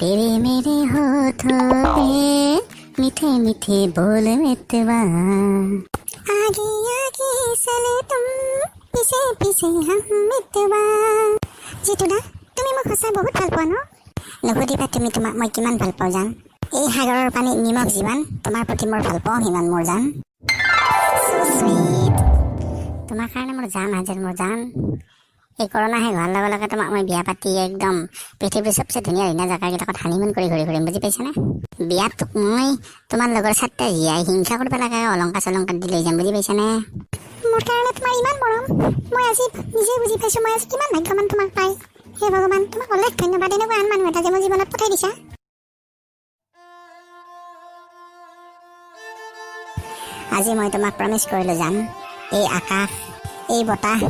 तेरे मेरे होठों पे मीठे मीठे बोल मितवा। आगे आगे चले तुम, पीछे पीछे हम मितवा। জিতুদা, তুমি মোক সঁচাই বহুত ভাল পোৱা ন? নুসুধিবা তুমি তোমাক মই কিমান ভাল পাওঁ জান। এই সাগৰৰ পানীত নিমখ যিমান, তোমাৰ প্ৰতি মোৰ ভাল পাওঁ সিমান মোৰ জান। So sweet. তোমাৰ কাৰণে মোৰ জান হাজিৰ, মোৰ জান। এই কৰোণা শেষ হোৱাৰ লগে লগে তোমাক মই বিয়া পাতি একদম পৃথিৱীৰ চবচে ধুনীয়া ধুনীয়া জেগাকেইটাত হানিমুন কৰি ঘূৰি ফুৰিম, বুজি পাইছানে? বিয়াত মই তোমাৰ লগৰ চাৰিটা জীয়াই হিংসা কৰিব লগা অলংকাৰ চলংকাৰ দি লৈ যাম, বুজি পাইছানে? মোৰ কাৰণে তোমাৰ ইমান মৰম, মই আজি নিজে বুজি পাইছোঁ। মই আজি কিমান ভাগ্যৱান তোমাক পাই। হে ভগৱান, তোমাক অলেখ ধন্যবাদ, এনেকুৱা আন মানুহ এটা যে মোৰ জীৱনত পঠাই দিছা। আজি মই তোমাক প্ৰমিছ কৰিলোঁ জান, এই আকাশ, এই বতাহ,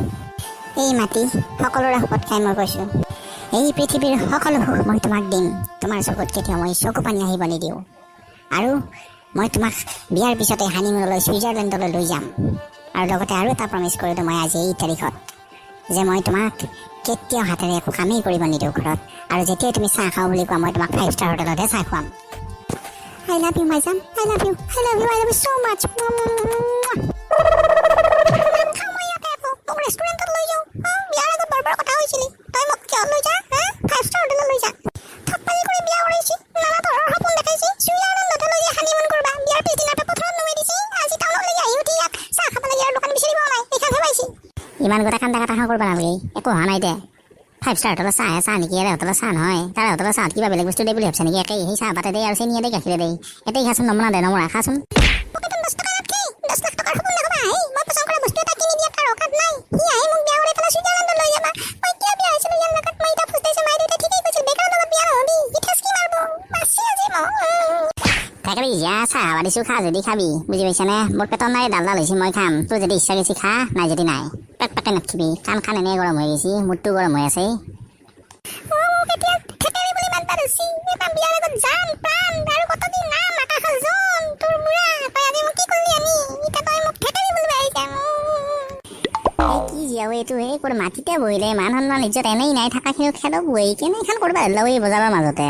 এই মাটি, সকলোৰে শপত খাই মই কৈছোঁ, এই পৃথিৱীৰ সকলো সুখ মই তোমাক দিম। তোমাৰ চকুত কেতিয়াও মই চকু পানী আহিব নিদিওঁ। আৰু মই তোমাক বিয়াৰ পিছতে হানিমুনলৈ ছুইজাৰলেণ্ডলৈ লৈ যাম। আৰু লগতে আৰু এটা প্ৰমিছ কৰিলোঁ মই আজি এই তাৰিখত যে মই তোমাক কেতিয়াও হাতেৰে একো কামেই কৰিব নিদিওঁ ঘৰত। আৰু যেতিয়াই তুমি চাহ খাওঁ বুলি কোৱা, মই তোমাক ফাইভ ষ্টাৰ হোটেলতহে চাহ খুৱাম। I love you, my জান। I love you, I love you, I love you so much. নাখাওঁ মই ইয়াতে একো, মোক ৰেষ্টুৰেণ্টত লৈ যাওঁ। বিয়াৰ আগত বৰ বৰ কথা হৈছিলি তই, মোক কিয় লৈ যা হা? ফাইভ ষ্টাৰ হোটেলত লৈ যা। ঠগবাজি কৰি বিয়া কৰাইছি, নানা ধৰণৰ সপোন দেখাইছি, ছুইজাৰলেণ্ডতে লৈ যাই হানিমুন কৰবা। বিয়াৰ পিছদিনাৰ পৰা পথাৰত নমাই দিছি। আজি টাউনলৈকে আহি উঠি ইয়াত চাহ খাব লাগে আৰু দোকান বিচাৰি পোৱা নাই, এইখনহে পাইছি। ইমান গোটা কান্দা কাটা কৰিব নালাগে, একো হোৱা নাই দে। ফাইভ ষ্টাৰ হোটেলৰ চাহে চাহ নেকি? ইয়াৰে হোটেলৰ চাহ নহয়। তাৰে হোটেলৰ চাহত কিবা বেলেগ বস্তু দিয়ে বুলি ভাবছা নেকি? একেই, সেই চাহ পাতে দে আৰু চেনিয়ে দে, গাখীৰে দে। এতেই খাচোন, নমৰা দে, নমৰা খাচোন। পকেটত 10 টকা নাথকে, 10 লাখ টকাৰ সপোন দেখাবা আহি। মই পচন্দ কৰা বস্তু এটা কিনি দিয়াত তাৰ অকাত নাই। সি আহি মোক বিয়া কৰাই পেলাই ছুইজাৰলেণ্ডত লৈ যাবা। মই কিয় বিয়া হৈছিলো ইয়াৰ লগত? মই এতিয়া পস্তাইছো। মাই দেউতাই ঠিকেই কৈছিল, বেকাৰৰ লগত বিয়া নহবি, সি ঠেচকি মাৰব। বাচি আজি মই থেকেৰি যা। চাহ খাবা দিছো, খা যদি খাবি, বুজি পাইছানে? মোৰ পেটৰ নাই, ডাল ডাল হৈছে, মই খাম। তোৰ যদি ইচ্ছা গৈছে খা, নাই যদি নাই। পেট পেকে নাথকিবি। কাণ খান এনেই গৰম হৈ গৈছে, মূৰটো গৰম হৈ আছে। মোক এতিয়া থেকেৰি বুলি মাতবা ধৰছি। এটা বিয়াৰ আগত জান প্ৰাণ আৰু কতদিন নাম আকাশৰ জোন তোৰ বুঢ়া, তই আজি মোক কি কৰিলি আনি? এতিয়া তই মোক থেকেৰি বুলিব আহিছা। এই কি জীয়াও এইটো? এই ক'ৰ মাটিতে বহিলে মান সন্মান ইজ্জত এনেই নাই, থাকাখিনিও খেদক। বহি কেনে এইখন কৰবা ধৰিল এই বজাৰৰ মাজতে।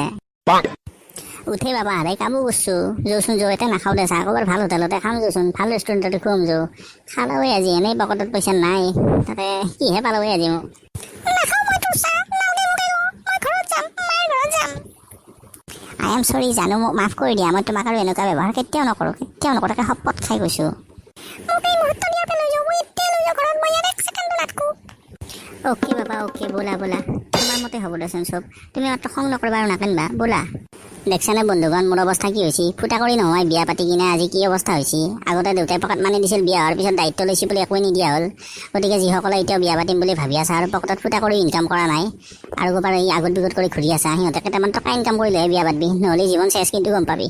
উঠে বাবা, আৰে কামো কৰছো। যোচোন যো, এতিয়া নাখাওঁ দে চাহ, ক'ৰবাত ভাল হোটেলতে খাম যোচোন, ভাল ৰেষ্টুৰেণ্টতে খুৱাম যো। খালাও আজি এনেই পকেটত পইচা নাই, তাতে কিহে পালো আজি মোক। নাখাওঁ মই তোৰ চাহ, নালাগে মোক একো। মই ঘৰত যাম, মাৰ ঘৰত যাম। I am sorry জানো, মোক মাফ কৰি দিয়া। মই তোমাক আৰু এনেকুৱা ব্যৱহাৰ কেতিয়াও নকৰোঁ, কেতিয়াও নকৰোঁ, তাকে শপত খাই কৈছোঁ। মোক এই মুহূৰ্তত ইয়াৰ পৰা লৈ যাওঁ, মই এতিয়াই লৈ যাওঁ ঘৰত, মই ইয়াত এক ছেকেণ্ডো নাথাকোঁ। অ'কে বাবা, অ'কে, ব'লা ব'লা, তোমাৰ মতে হ'ব দেচোন চব। তুমি মাত্ৰ খং নকৰিবা আৰু নাকান্দিবা, ব'লা। দেখছানে বন্ধুগণ, মোৰ অৱস্থা কি হৈছে? ফুটা কৰি নহয় বিয়া পাতি কিনে আজি কি অৱস্থা হৈছে। আগতে দেউতাই পকেট মানি দিছিল, বিয়া হোৱাৰ পিছত দায়িত্ব লৈছে বুলি একোৱেই নিদিয়া হ'ল। গতিকে যিসকলে এতিয়াও বিয়া পাতিম বুলি ভাবি আছা আৰু পকেটত ফুটা কৰি ইনকাম কৰা নাই আৰু ক'ৰবাত এই আগত বিগত কৰি ঘূৰি আছা, সিহঁতে কেইটামান টকা ইনকাম কৰিলেহে বিয়া পাতবি, নহ'লে জীৱন চেচ কিন্তু গম পাবি।